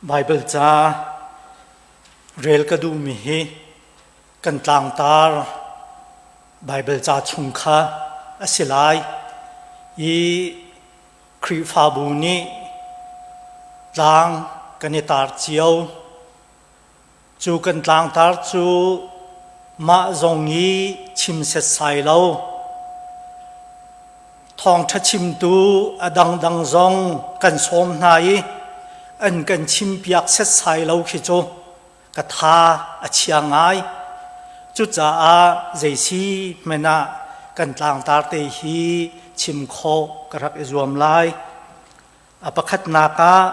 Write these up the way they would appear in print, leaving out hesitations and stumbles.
Baibal ca rel ka duhmi hi kan tlangtar Baibal ca chung kha a si lai i Khrihfabu nih tlang kan i tar cio. Cu kan tlangtar cu mah zong i chim setsai lo. Thawngṭha chimtu a dangdang zong kan sawm hna i an kan chimpiak setsai lo khi cu ka tha a chia ngai. Cucaah zeisi hmanh ah kan tlangtar te hi chim khawh ka rak i zuam lai. A pakhatnak ah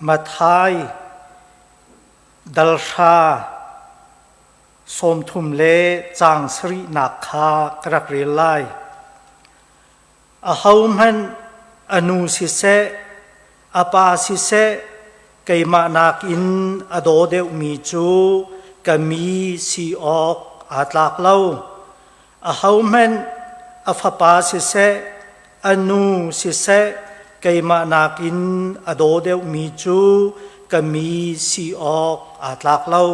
Matthai dalhra 30 le caang sarihnak kha ka rak rel lai. Ahohmanh a nu siseh, a pa siseh, keimah nakin a daw deuhmi cu ka mi si awk aa tlak lo. Ahohmanh a fapa siseh, a nu siseh, keimah nakin a daw deuhmi cu ka mi si awk aa tlak lo.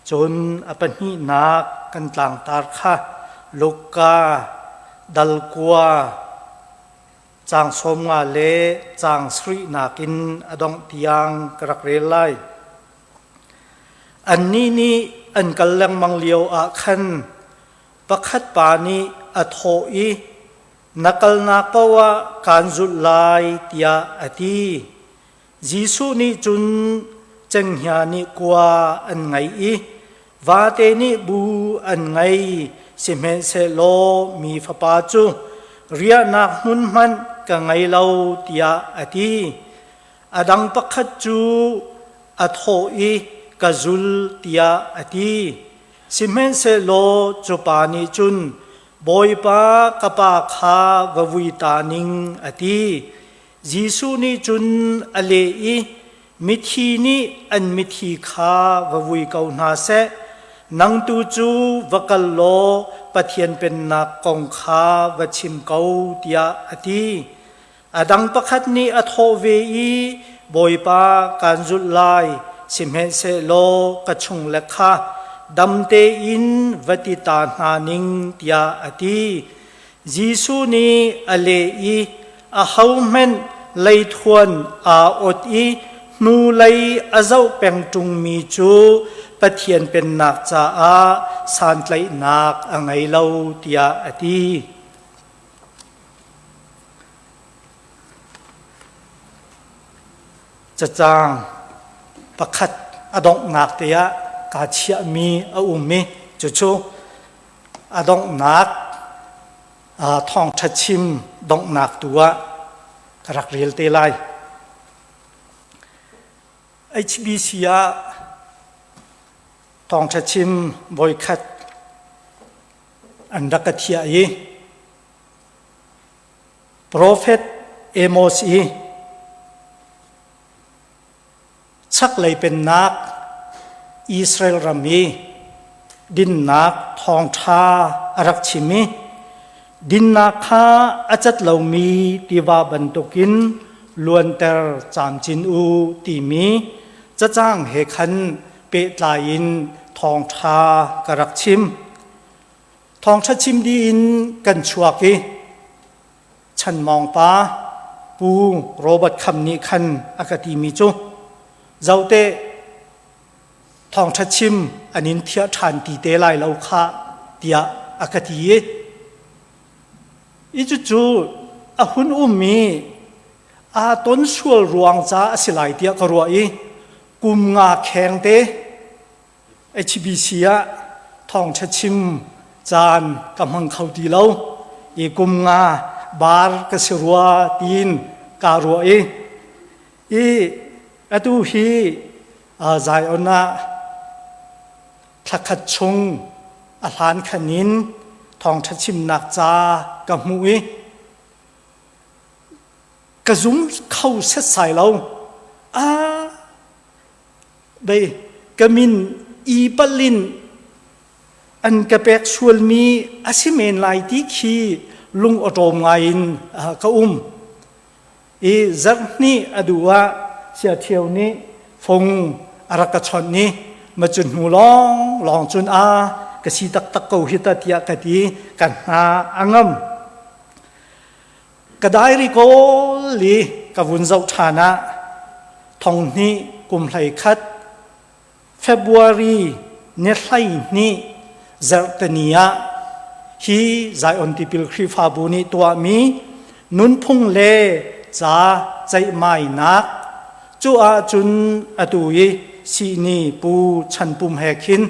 Cun a pahnihnak kan tlangtar kha Luka dal 9 caang 15 le caang sarihnak in a dongh tiang ka rak rel lai. Annih nih an kal lengmang lio ah khan pakhat pa nih a thawh i na kalnak paoh ah kaan zulh lai tiah a ti. Jesuh nih cun cenghngia nih kua an ngei i vate nih bu an ngei, sihmanhsehlaw mi fapa cu riahnak hmun hmanh ka ngei lo tiah a ti. A dang pakhat cu a thawh i ka zul tiah a ti. Sihmanhsehlaw cu pa nih cun Bawipa ka pa kha va vui ta ning a ti. Jesuh nih cun a leh i mithi nih an mithi kha va vui ko hna seh, nang tu cu va kal law Pathian Pennak kong kha va chim ko tiah a ti. A dang pakhat nih a thawh ve i Bawipa kaan zulh lai, sihmanhsehlaw ka chungle kha dam tein va ti ta hna ning tiah a ti. Jesuh nih a leh i ahohmanh leithuan aa ot i hnulei a zoh peng ṭungmi cu Pathian Pennak caah santlaihnak a ngei lo tiah a ti. Cacang pakhat a donghnak te ah kaa chiahmi a um i cucu a donghnak thawngṭha chim donghnak tu ah ka rak rel te lai. HBC ah thawngṭha chim voikhat an rak ka thiah i Profet Amos i chaklei pennak Israel ram i dinnak thawngṭha a rak chim i dinnak kha a cat lomi tiva bantukin luanter camcin u timi cacang he khan pehtlai in thawngṭha ka rak chim. Thawngṭha chim dih in kan chuak i Chanmawng pa Pu Robert Kham nih khan a ka timi cu zote thawngṭha chim an in thiah ṭhan ti te lai lo khah tiah a ka ti i i cucu a hun um i aa ton sual ruang ca a si lai tiah ka ruah i kum nga kheng te HBC ah thawngṭha chim caan ka hmang kho ti lo i kum nga bar ka si rua tiin kaa ruah i i atu hi Zion ah thlakhat chung a hlan khan in thawngṭha chimnak ca ka hmuh i ka zum kho setsai lo. Ah Bei ka min i palh in an ka pek sualmi a si men lai ti khi lung awṭawm ngai in ka um. I zarhhnih a duh ah Sia Ṭhio nih fung a rak ka chawnh i ma cu hnu lawng lawng cun a ka si taktak ko hi ta tiah ka ti ka hna a ngam. Ka diary kawl i ka vun zoh ṭhan ah thong hnih kum hlei khat February ni 12 zarhteni ah hi Zion Tipil Khrihfabu nih tuahmi nunphung le ca ceihmainak cu ahcun atu i sihni Pu Chan Pum he khin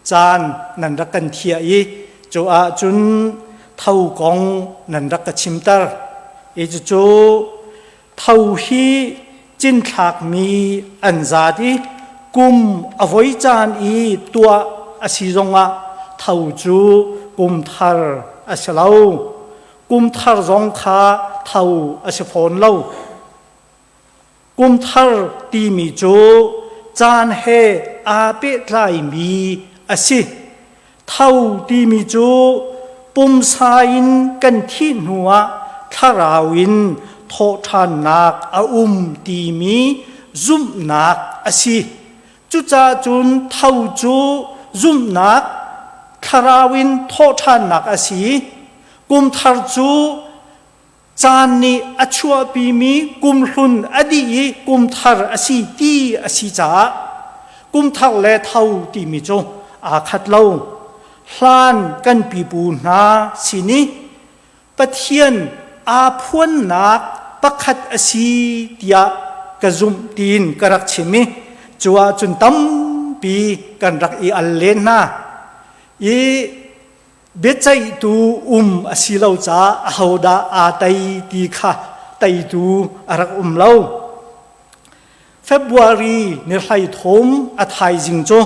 caan nan rak kan thiah i cu ahcun tho kong nan rak ka chimter i cucu Tho hi cinthlakmi an zaat i kum a voi caan i tuah a si zongah tho cu kum thar a si lo. Kum thar zong kha tho a si fawn lo. Kum thar timi cu caan he aa pehtlaimi a si. Tho timi cu pumsa in kan thih hnuah thlarau in thawhṭhannak a um timi zumhnak a si. Cucaah cun tho cu zumhnak thlarau in thawhṭhannak a si. Kum thar cu Caan nih a chuahpimi kumhlun a dih i kumthar a si ti a si caah kumthar le tho timi cu aa khat lo. Hlan kan pipu hna sin i Pathian aa phuannak pakhat a si tiah ka zumh tiin ka rak chim i cu ahcun tampi kan rak i al len hna. I biaceihtu um a si lo caah ahodah aa tei ti kha teitu a rak um lo. February ni 13 a thaizing cu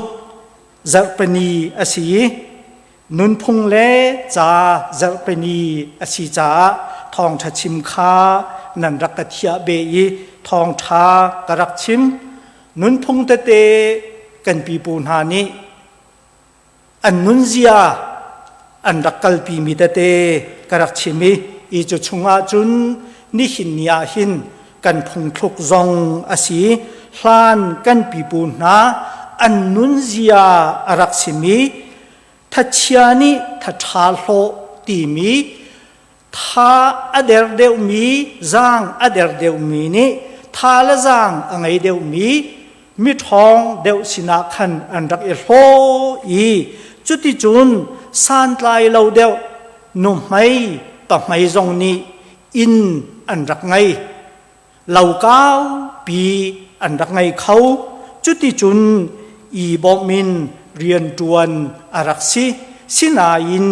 zarhpini a si i nunphung le ca zarhpini a si caah thawngṭha chim kha nan rak ka thiah beh i thawngṭha ka rak chim. Nunphung tete kan pipu hna nih an nunzia an rak kalpimi tete ka rak chim i i cu chungah cun nihin ni ah hin kan phungthluk zong a si hlan kan pipu hna an nunzia a rak simi thachia nih thatha hlawh timi Tha a der deuhmi, zaang a der deuhmi nih tha le zaang a ngei deuhmi miṭhawng deuh sinah khan an rak i hlaw i cuticun santlai lo deuh nuhmei pahmei zong nih inn an rak ngei. Lo kaupi an rak ngei kho. Cuticun i bawmh in rianṭuan a rak si. Sinain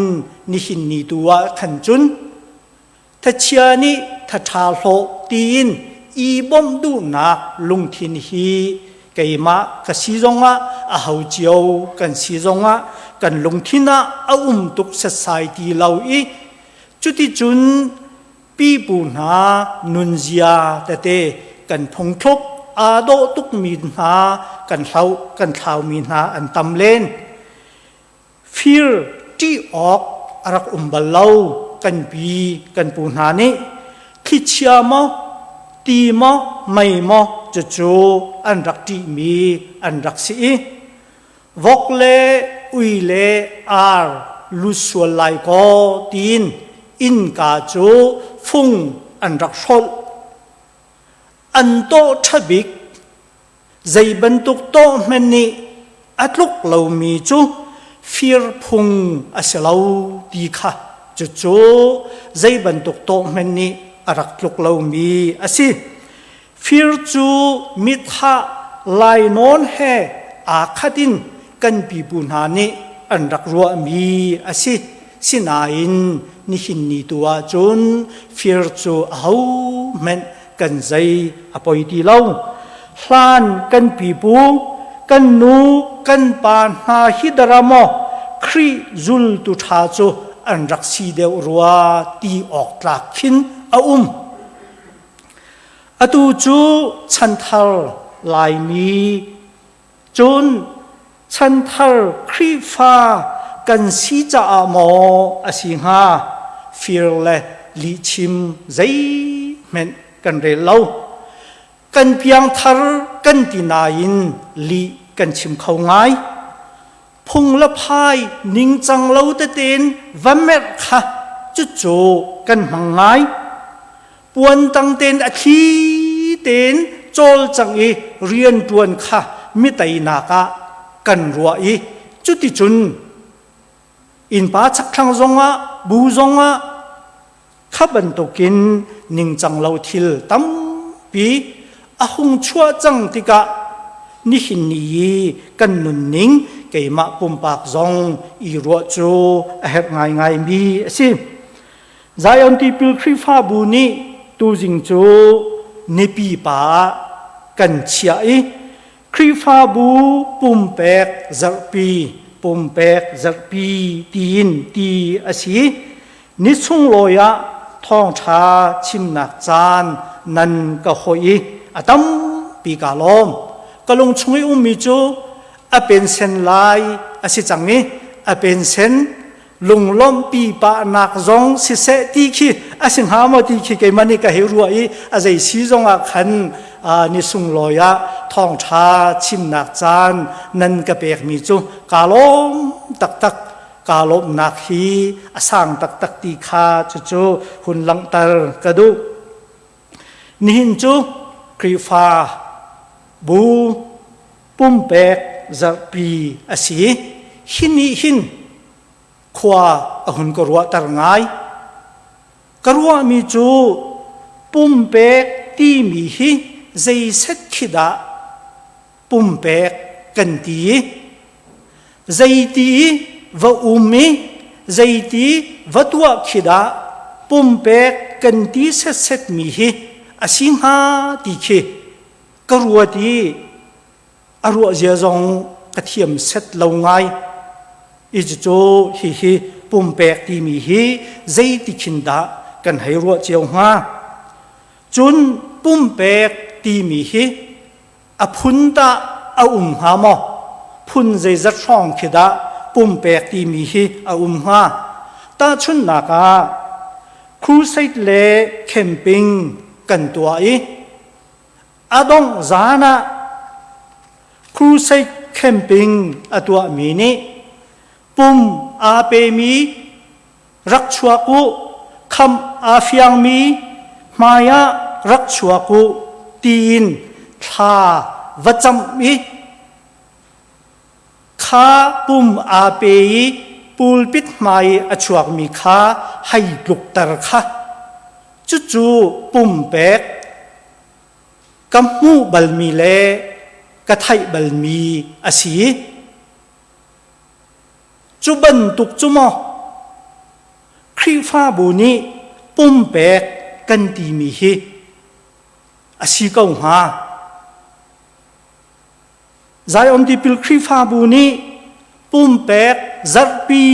nihin ni tu ah khan cun thachia nih thatha hlawh tiin i bawmh duhnak lungthin hi keimah ka si zongah aho cio kan si zongah kan lungthin ah a um tuk setsai ti lo i cuticun pipu hna nunzia tete kan phungthluk aa dawh tukmi hna kan hloh kan thlaumi hna an tam len. Fir ṭih awk a rak um bal lo kan pi kan pu hna nih thlichia maw ti maw mei maw cucu an rak ṭihmi an rak si i Vok le ui le ar lut sual lai kaw tiin innka cu fung an rak hrolh. An tawh ṭha bik zei bantuk tawh hmanh nih a tluk lomi cu fir phung a si lo ti kha cucu zei bantuk tawh hmanh nih a rak tluk lomi a si. Fir cu mithah lainawn he aa khat in kan pipu hna nih an rak ruahmi a si. Sinain nihin ni tu ahcun fir cu ahohmanh kan zei a poi ti lo. Hlan kan pipu, kan nu, kan pa hna hi dara maw Khrih zultu ṭha cu an rak si deuh rua ti awk tlak khin a um. Atu cu chanthar Laimi cun chanthar Khrihfa kan si caah maw a si hnga fir le lihchim zeihmanh kan rel lo. Kan piangthar kan ti nain lih kan chim kho ngai. Phung le phai ningcang lo tetein va merh kha cucu kan hmang ngai. Puan tang tein a thli tein cawlcang i rianṭuan kha mi teinak ah kan ruah i cuticun innpa chakthlang zongah bu zongah kha bantukin ningcang lo thil tampi a hung chuah cang tikah nihin ni i kan nunning keimah pumpak zong i ruah cu a herh ngaingaimi a si. Zion Tipil Khrihfabu nih tuzing cu nipi pa ah kan chiah i Khrihfabu pumpek zarhpi pumpek zarhpi tiin ti a si. Ni sunglawi ah thawngṭha chimnak caan nan ka hawih i a tampi kaa lawm. Ka lung chung i ummi cu a pensen lai a si cang i a pensen lunglawmhpi pahnak zong siseh ti khi a si hnga maw ti khi keimah nih ka hei ruah i a zei si zong ah khan ni sunglawi ah thawngṭha chimnak caan nan ka pekmi cu kaa lawm taktak. Kaa lawmhnak hi a sang taktak ti kha cucu hun langhter ka duh. Nihin cu Khrihfa bu pumpek zarhpi a si. Hi nih hin khua a hun ka ruahter ngai. Ka ruahmi cu pumpek timi hi zeiset khi dah pumpek kan ti i zeiti va um i zeiti va tuah khi dah pumpek kan ti setsetmi hi a si hnga ti khi ka ruat i a ruah zia zong ka thiam set lo ngai. I cucu hihi pumpek timi hi zeiti khin dah kan hei ruah cio hnga? Cun pumpek timi hi a phun tah a um hnga maw? Phun zeizat hrawng khi dah pumpek timi hi a um hnga? Tahchunhnak ah crusade le camping kan tuah i a dongh zan ah crusade camping a tuahmi nih pum aa pemi rak chuak u, khamh aa fiangmi hmaiah rak chuak u tiin thla va camh i kha pum aa pe i pulpit hmai a chuakmi kha hei tlukter kha cucu pumpek ka hmuh balmi le ka theih balmi a si. Cu bantuk cu maw Khrihfabu nih pumpek kan timi hi a si ko hnga? Zion Tipil Khrihfabu nih pumpek zarhpi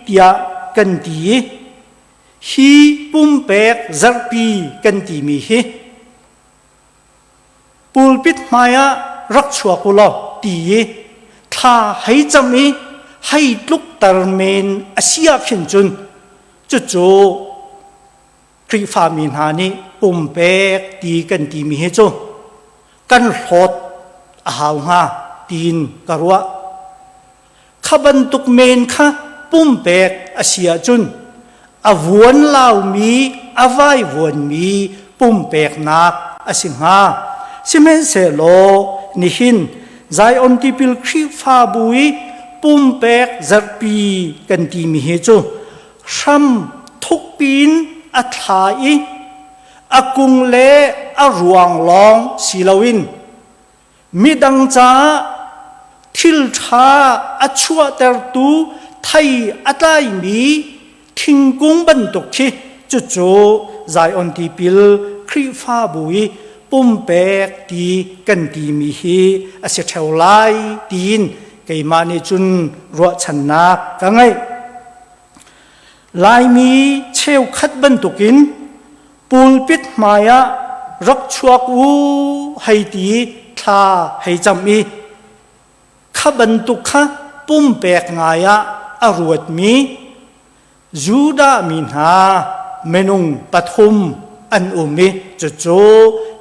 tiah kan ti i hi pumpek zarhpi kan timi hi pulpit hmai ah rak chuak u law ti i thla hei cam i hei tlukter men a si ah khin cun cucu Khrihfami hna nih pumpek ti kan timi hi cu kan hlawt a hau hnga tiin ka ruah. Kha bantuk men kha pumpek a si ahcun a vuan laumi a vaivuanmi pumpeknak a si hnga. Sihmanhsehlaw nihin Zion Tipil Khrihfabu i pumpek zarhpi kan timi hi cu hram thukpi in a thla i a kung le a ruang lawng si loin midang caah thil ṭha a chuahtertu thei a tlaimi thingkung bantuk khi cucu Zion tipil Khrihfabu i pumpek ti kan timi hi a si ṭheo lai tiin keimah nih cun ruahchannak ka ngeih. Laimi cheukhat bantukin pulpit hmaiah rak chuak u hei ti thla hei cam i kha bantuk kha pumpek ngai ah a ruatmi Judah mi hna minung pathum an um i cucu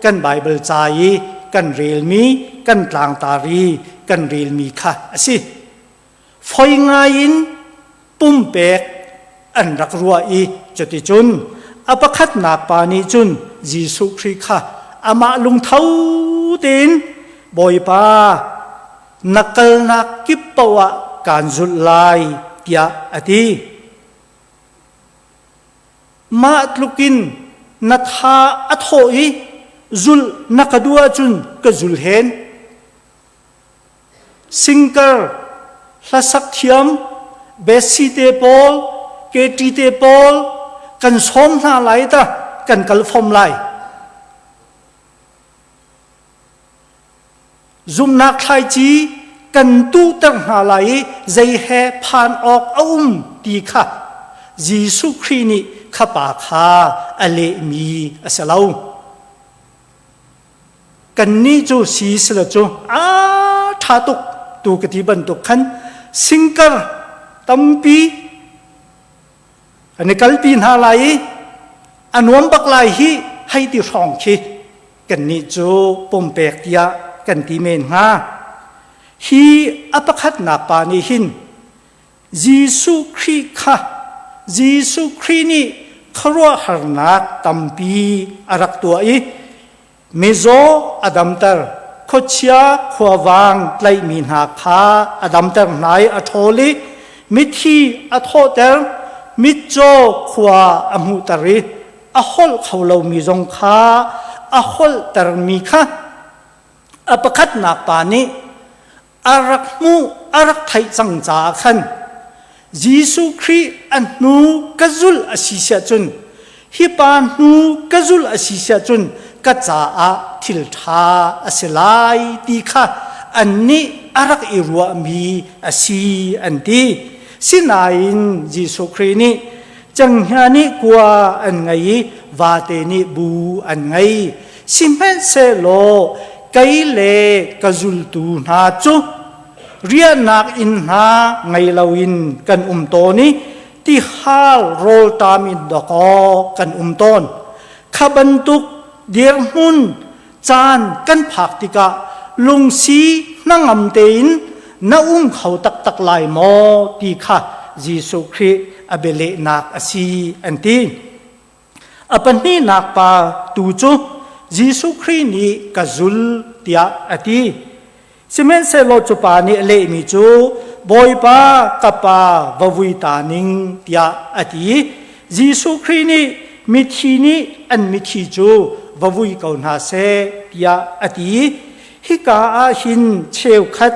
kan Baibal ca i kan relmi kan tlangtar i kan relmi kha a si. Foi ngai in pumpek an rak ruah i cuticun a pakhatnak pa nih cun Jesuh Khrih kha amah lungtho tein Bawipa na kalnak kip paoh ah kaan zulh lai tiah a ti. Mah tlukin na tha a thawh i zulh na ka duh ahcun ka zul hen. Singkar, hlasak thiam, Bessie te pawl, Katie te pawl kan sawm hna lai ta kan kal fom lai. Zumhnak thlaici kan tuhter hna lai i zei he phan awk a um ti kha Jesuh Khrih nih kha pa kha a lehmi a si lo. Kannih cu si sila cu a ṭha tuk tu ka ti bantuk khan singkar tampi kan i kalpi hna lai i a nuam bak lai hi hei ti hrawng khi kannih cu pumpek tiah kan ti men hnga. Hi a pakhatnak pa nih hin Jesuh Khrih kha Jesuh Khrih nih khuaruahharnak tampi a rak tuah i mizaw a damter, khuachia khuavang tlaihmi hna kha a damter hna i a ṭhawl i mithi a thawhter, mitcaw khua a hmuhter i a holh kho lomi zong kha a holhtermi kha a pakhatnak pa nih a rak hmuh a rak theih cang caah khan Jesuh Khrih a hnu ka zulh a si siah cun hi pa hnu ka zulh a si siah cun ka caah thil ṭha a si lai ti kha annih a rak i ruahmi a si an ti. Sinain Jesuh Khrih nih Cenghngia nih kua an ngei i vate nih bu an ngei. Sihmanhsehlaw kei le ka zultu hna cu riahnak inn hna ngei loin kan um tawn i tihal rawlṭam in dawkaw kan um tawn. Kha bantuk dirhmun caan kan phak tikah lungsi hnangam tein na um kho taktak lai maw ti kha Jesuh Khrih a bialehnak a si an ti. A pahnihnak pa tu cu Jesuh Khrih nih ka zul tiah a ti. Sihmanhsehlaw cu pa nih a lehmi cu Bawipa ka pa va vui ta ning tiah a ti. Jesuh Khrih nih mithi nih an mithi cu va vui ko hna seh tiah a ti. Hika ah hin cheukhat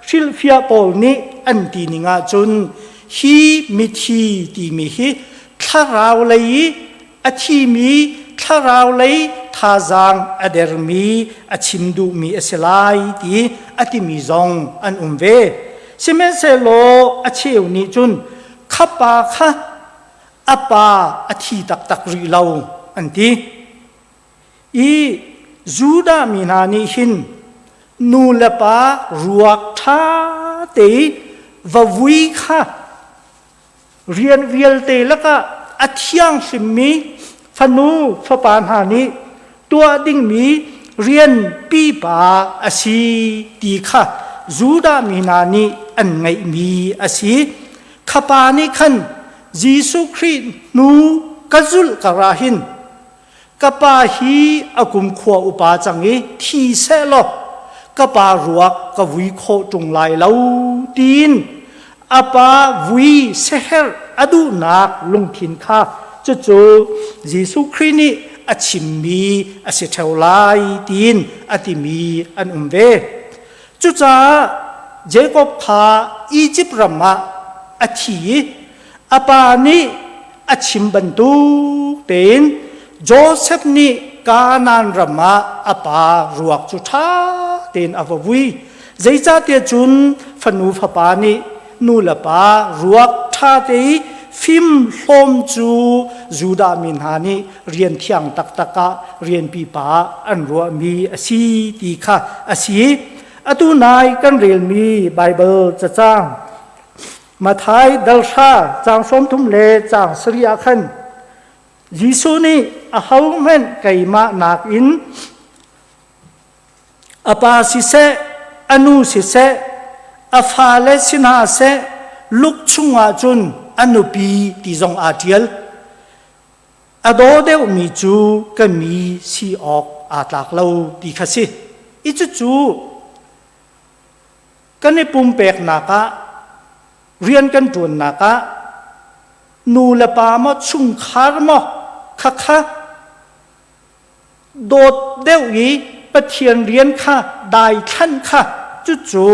hrilhfiah pawl nih an ti ning ahcun hi mithi timi hi thlarau lei i a thimi thlarau lei thazaang a dermi a chim duhmi a si lai ti a timi zong an um ve. Sihmanhsehlaw a cheu nih cun kha pa kha a pa a thi taktak rih lo an ti. I Judah mi hna nih hin nu le pa ruak ṭha te i va vui kha Rian vialte lakah a thianghlimmi fanu fapa hna nih tuah dingmi rian pipa a si ti kha Judah mi hna nih an ngeihmi a si. Kha pa nih khan Jesuh Khrih hnu ka zulh kar ah hin Ka pa hi a kumkhua upa cang i thi sehlaw ka pa ruak ka vui khawh ṭung lai lo tiin a pa vui seherh a duhnak lungthin kha cucu Jesuh Khrih nih a chimmi a si ṭheo lai tiin a timi an um ve. Cucaah Jakob kha Izipt ram ah a thi i a pa nih a chim bantuk tein Josef nih Kanaan ram ah a pa ruak cu ṭha tein a va vui. Zeicahtiah cun fanu fapa nih nu le pa ruak ṭha te i fim hlawm cu Judah mi hna nih rian thiang taktak ah rian pipa ah an ruahmi a si ti kha a si. Atu nai kan relmi Baibal cacang Mathai dal hra caang 30 le caang sarih ah khan Jesuh nih ahohmanh keimah nakin A pa siseh, a nu siseh, a fale si hna seh, luk chungah cun a nupi ti zong aa ṭial. A daw deuhmi cu ka mi si awk aa tlak lo ti kha si. I cucu kan i pumpeknak ah rian kan ṭuannak ah nu le pa maw chungkhar maw khakha dawt deuh i Pathian rian kha daithlanh kha cucu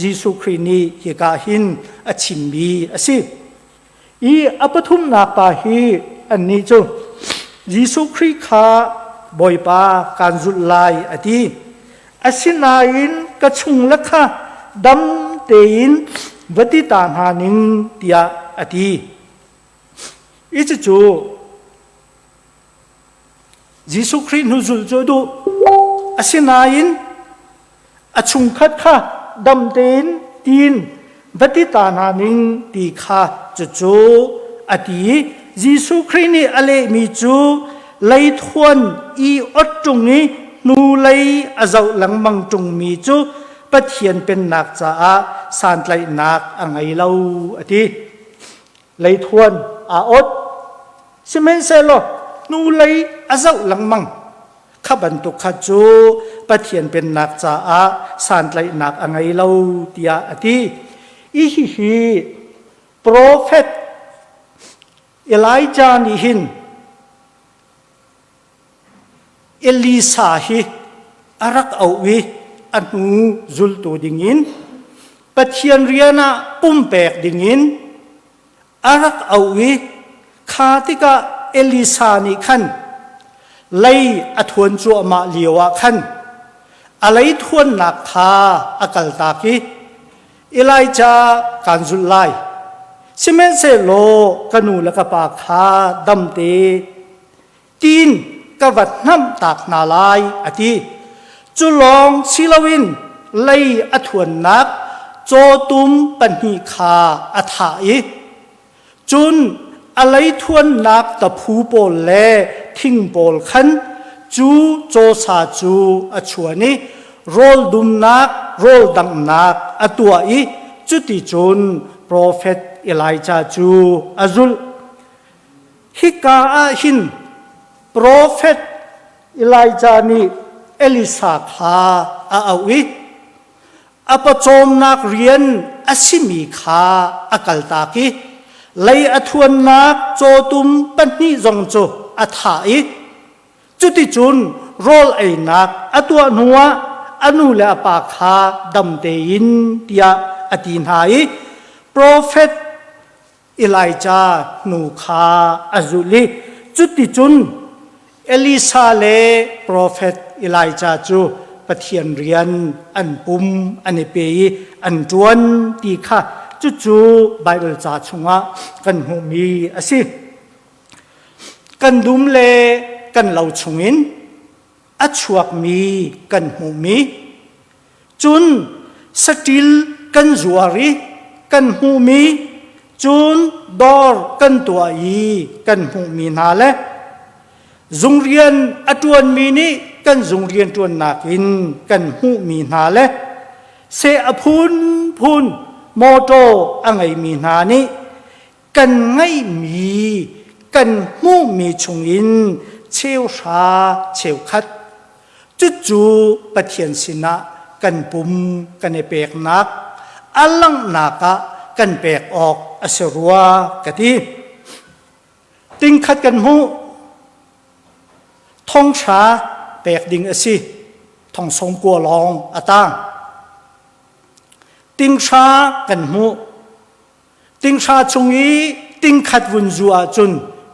Jesuh Khrih nih hika hin a chimmi a si. I a pathumnak pa hi annih cu Jesuh Khrih kha Bawipa kaan zulh lai a ti. Asinain ka chung le kha dam tein va ti ta hna ning tiah a ti. I cucu Jesuh Khrih hnu zulh cu a duh. Asinain a chungkhat kha dam tein tiin va ti ta hna ning ti kha cucu a ti i Jesuh Khrih nih a lehmi cu leithuan i ot ṭung i hnulei a zoh lengmang ṭungmi cu Pathian pennak caah santlaihnak a ngei lo a ti. Leithuan aa ot. Sihmanhsehlaw hnulei a zoh lengmang. Kha bantuk kha cu Pathian pennak caah santlaihnak a ngei lo tiah a ti. I hihi profet Elijah nih hin Elisa hi a rak auh i a hnu zultu dingin Pathian rian ah pumpek dingin a rak auh i kha tikah Elisa nih khan lei a thuan cuahmah lio ah khan a lei thuannak kha a kaltak i Elijah kaan zulh lai. Sihmanhsehlaw ka nu le ka pa kha damte tiin ka va hnamh tak hna lai a ti. Cu lawng si loin lei a thuannak cawtum pahnih kha a thah i Cun a leithuannak taphu pawl le thing pawl khan cu cawsa cu a chuan i rawl dumnak rawl danghnak a tuah i cuticun profet Elijah cu a zulh. Hika ah hin profet Elijah nih Elisa kha a auh i A pawcawmnak rian a simi kha a kaltak i lei a thuannak cawtum pahnih zong cu a thah i cuticun rawl einak a tuah hnuah a nu le a pa kha dam tein tiah a ti hna i profet Elijah hnu kha a zulh i cuticun Elisa le profet Elijah cu Pathian rian an pum an i pe i an ṭuan ti kha cucu Baibal ca chungah kan hmuhmi a si. Kan dum le kan lo chungin a chuakmi kan hmuhmi cun saṭil kan zuar i kan hmuhmi cun dawr kan tuah i kan hmuhmi hna le zungrian a ṭuanmi nih kan zungrian ṭuannak in kan hmuhmi hna le seh a phunphun mawṭaw a ngeimi hna nih kan ngeihmi kan hmuhmi chungin cheuhra cheukhat cucu Pathian sinah kan pum kan i peknak a langhnak ah kan pek awk a si rua ka ti. Tingkhat kan hmuh thonghra pek ding a si thong sawmkua lawng a tang. Tinghra kan hmuh Tinghra chung i tingkhat vun zu ahcun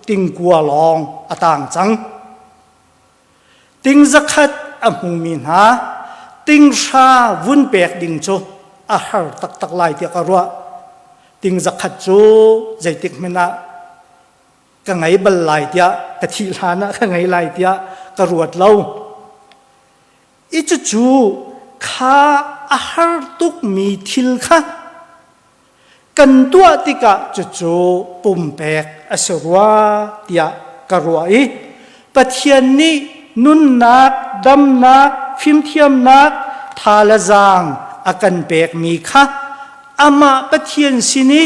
tingkua lawng a tang cang. Ting zakhat a hmumi hna tinghra vun pek ding cu a har taktak lai tiah ka ruah. Ting zakhat cu zeitik hmanh ah ka ngei bal lai tiah ka thih hlan ah ka ngei lai tiah ka ruat lo. I cucu kha a har tukmi thil kha Kan tuah tikah cucu pumpek a si rua tiah ka ruah i Pathian nih nunnak, damnak, fimthiamnak, tha le zaang a kan pekmi kha amah Pathian sin i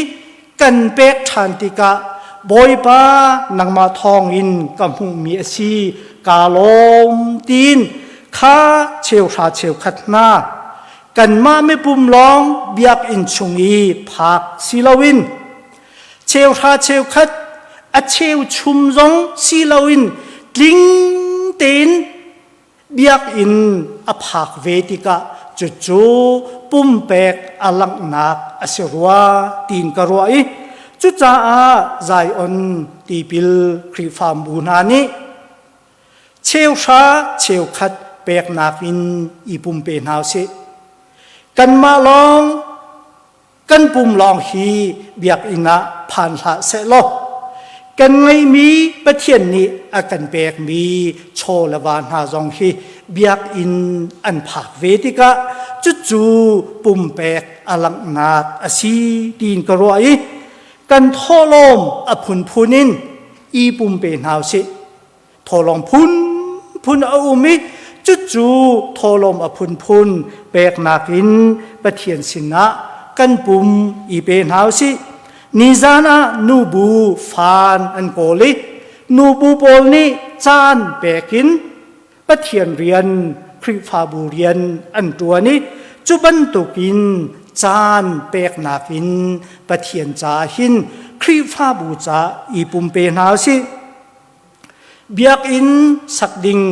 kan pek ṭhan tikah Bawipa nangmah thawngin ka hmuhmi a si kaa lawm tiin kha cheuhra cheukhat hna kanmah mipum lawng biakinn chung i phak si loin cheuhra cheukhat a cheuchum zong si loin tling tein biakinn a phak ve tikah cucu pumpek a langhnak a si rua tiin ka ruah i cucaah Zion tipil Khrihfabu hna nih cheuhra cheukhat peknak in i pumpe hna usih. Kanmah lawng Kan pum lawng hi biakinn ah phan hlah sehlaw kan ngeihmi Pathian nih a kan pekmi chaw le va hna zong hi biakinn an phak ve tikah cucu pumpek a langhnak a si tiin ka ruah i kan thawhlawm a phunphun in i pumpe hna usih. Thawhlawm phunphun a um i cucu thawhlawm a phunphun peknak in Pathian sinah kan pum i pe hna usih. Nizan ah nubu fan an kawl i nubu pawl nih caan pek in Pathian rian Khrihfabu rian an ṭuan i cu bantukin caan peknak in Pathian caah hin Khrihfabu ca i pumpe hna usih. Biakinn sak ding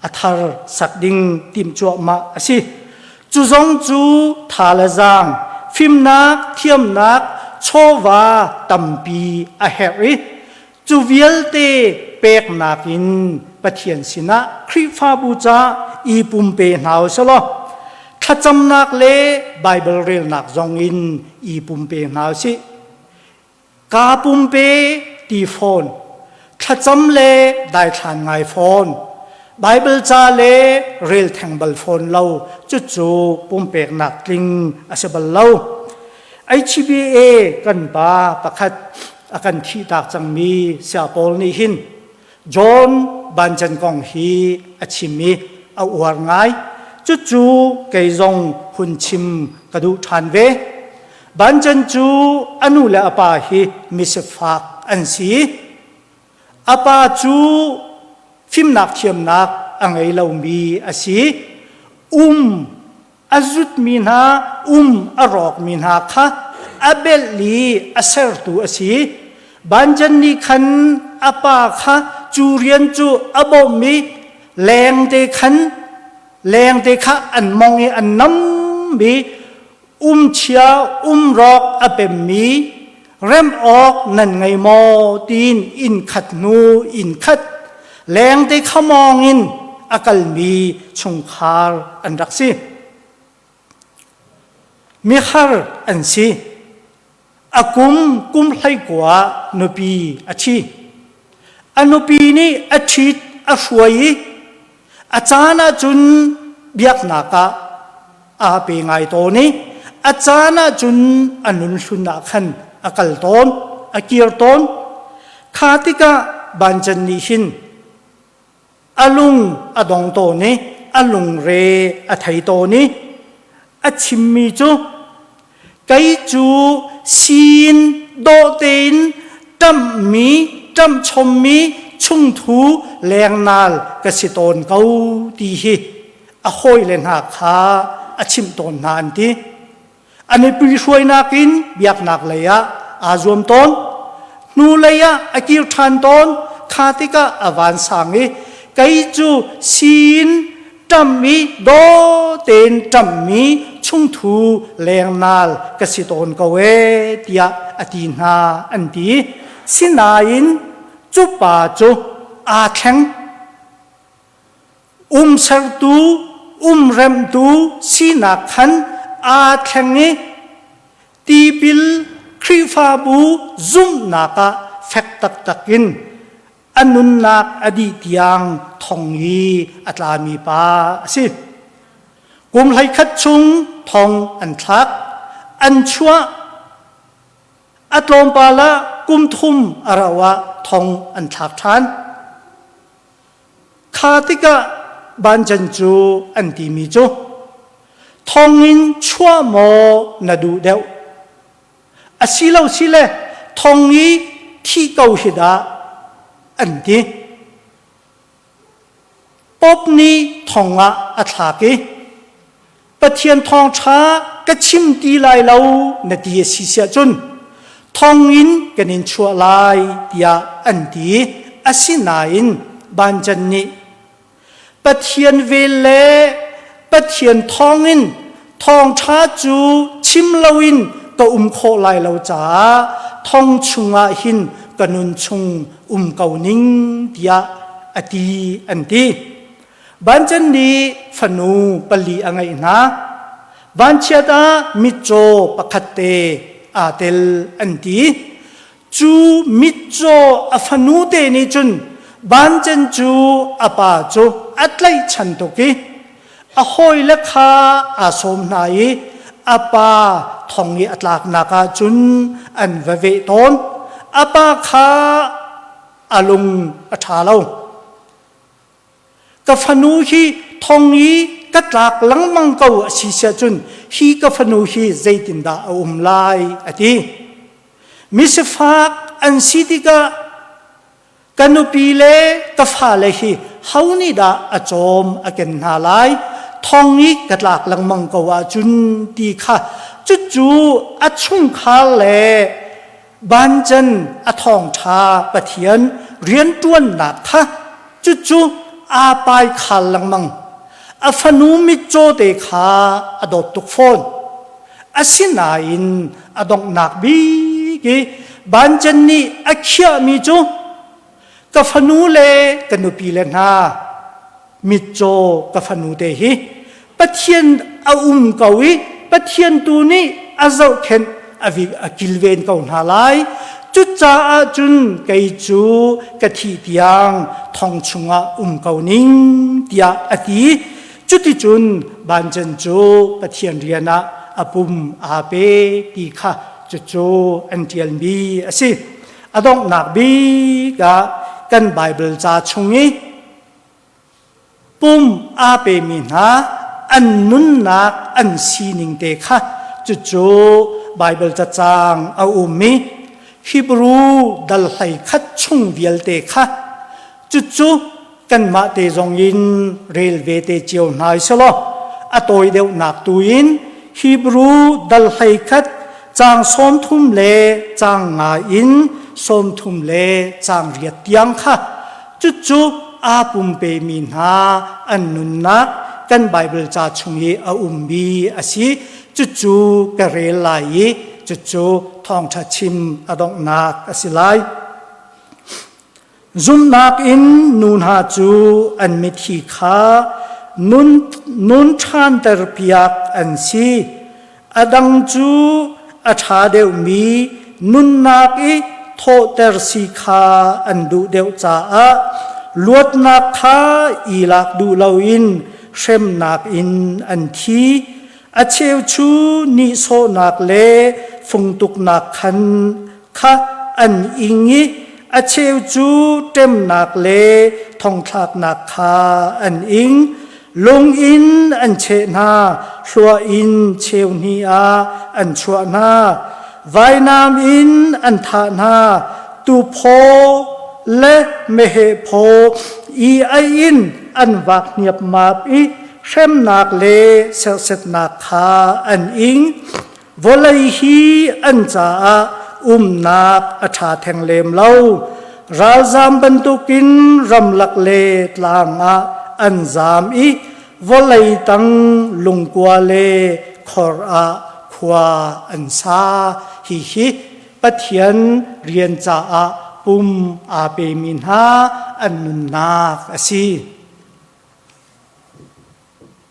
a thar sak ding timh cuahmah a si. Cu zong cu tha le zaang, fimnak, thiamnak, chawva tampi a herh i cu vialte peknak in Pathian sinah Khrihfabu ca i pumpe hna u sih law thlacamnak le Baibal relnak zong in i pumpe hna u sih. Kaa pumpe ti fawn, thlacam le daithlan ngai fawn, Baibal ca le rel theng bal fawn lo, cucu pumpeknak tling a si bal lo. HBA kan pa pakhat a kan thihtak cangmi Saya Paul nih hin John Bancan kong hi a chim i a uar ngai. Cucu kei zong hun chim ka duh ṭhan ve. Bancan cu a nu le a pa hi misifak an si. A pa cu fimnak thiamnak a ngei lomi a si. Um a zutmi hna, um a rawkmi hna kha a belh i a sertu a si. Bancan nih khan a pa kha cu rian cu a bawmh i lengte khan lengte kha an mong i an nam i umchia umrawk a pemmi rem awk nan ngei maw tiin inn khat hnu inn khat lengte khamawng in a kalmi chungkhar an rak si. Mihar an si. A kum kum 19 nupi a ṭhi. A nupi nih a ṭhit a hruai i a caan ahcun biaknak ah aa pe ngai tawn i a caan ahcun a nun hlun ah khan a kal tawn, a kir tawn. Kha tikah Bancan nih hin a lung a dong tawn i a lungre a thei tawn i a chimmi cu kei cu siin dawh tein ṭamhmi ṭamhchommi chungthu lengnal ka si tawn ko ti hi a hawile hna kha a chimh tawn hna an ti. A nupi hruainak in biaknak lei ah aa zuam tawn. Hnu lei ah a kir ṭhan tawn. Kha tikah a vansang i kei cu siin ṭamh i daw tein ṭamhmi chungthu lengnal ka si tawn ko ee tiah a ti hna an ti. Sinain cu pa cu aa thleng. Umsertu, umremtu sinak khan aa thleng i tipil Khrihfabu zumhnak ah fek taktak in a nunnak a dih tiang thong i a tlami pa a si. Kum 11 chung thong an thlak, an chuah, a tlawmpal ah kum thum a rauh ah thong an thlak ṭhan. Kha tikah bancan cu an timi cu. Thongin chuah maw na duh deuh? Asilo sile thong i thih ko hi dah an ti. Pope nih thong ah a thlak i Pathian thawngṭha ka chim ti lai lo na ti a si siah cun thong in kan in chuah lai tiah an ti. Asinain Bancan nih Pathian vel le Pathian thawngin thawngṭha cu chim loin ka um khawh lai lo caah thong chungah hin ka nun chung um ko ning tiah a ti an ti. Bancan nih fanu pali a ngeih hna. Vanchiat ah mitcaw pakhat te aa tel an ti. Cu mitcaw a fanu te nih cun Bancen cu a pa cu a tlaihchan tuk i a hawile kha aa sawm hna i a pa thong i a tlaknak ah cun an va veh tawn. A pa kha a lung a ṭha lo. Ka fanu hi thong i ka tlak lengmang ko a si siah cun hi ka fanu hi zeitindah a um lai a ti. Misifak an si tikah ka nupi le ka fale hi ho nih dah a cawm a ken hna lai thong i ka tlak lengmang ko ahcun ti kha cucu a chungkhar le Bancan a thawngṭha Pathian rianṭuannak kha cucu aa pai khal lengmang. A fanu mitcaw te kha a dawt tuk fawn. Asinain a donghnak bik i Bancan nih a khiahmi cu ka fanu le ka nupi le hna mitcaw ka fanu te hi Pathian a um ko i Pathian tu nih a zohkhenh a vik a kilven ko hna lai. Cucaah cun kei cu ka thih tiang thong chungah um ko ning tiah a ti. Cuticun Bancan cu Pathian rian ah a pum aa pe ti kha cucu an ṭialmi a si. A donghnak bik ah kan Baibal ca chung i Pum aa pemi hna an nunnak an sining te kha cucu Baibal cacang a um i Hebrew dal 11 chung vialte kha cucu kanmah te zong in rel ve te cio hna selaw a tawi deuhnak tu in Hebrew dal 11 caang 30 le caang nga in 30 le caang riat tiang kha Cucu aa pumpemi hna an nunnak kan Baibal ca chung i a ummi a si. Cucu ka rel lai i cucu thawngṭha chim a donghnak a si lai. Zumhnak in nu hna cu an mithi kha nun, nun ṭhanter piak an si. A dang cu a ṭha deuhmi nunnak i thawhter si kha an duh deuh caah luatnak kha i lak duh loin hremnak in an thi. A cheu cu nihsawhnak le fungtuknak khan kha an ing i a cheu cu ṭemnak le thongthlaknak kha an ing. Lung in an cheh hna, hluah in cheu hnih ah an chuah hna. Vainam in an thah hna, tuphaw le meheh phaw i ai in an vak hniapmap i hremnak le serhsetnak kha an ing. Vawlei hi an caah umnak a ṭha theng lem lo. Ralzam bantukin ramlak le tlang ah an zam i vawlei tang lungkua le khor ah khua an sa. Hihi Pathian rian caah pum aa pemi hna an nunnak a si.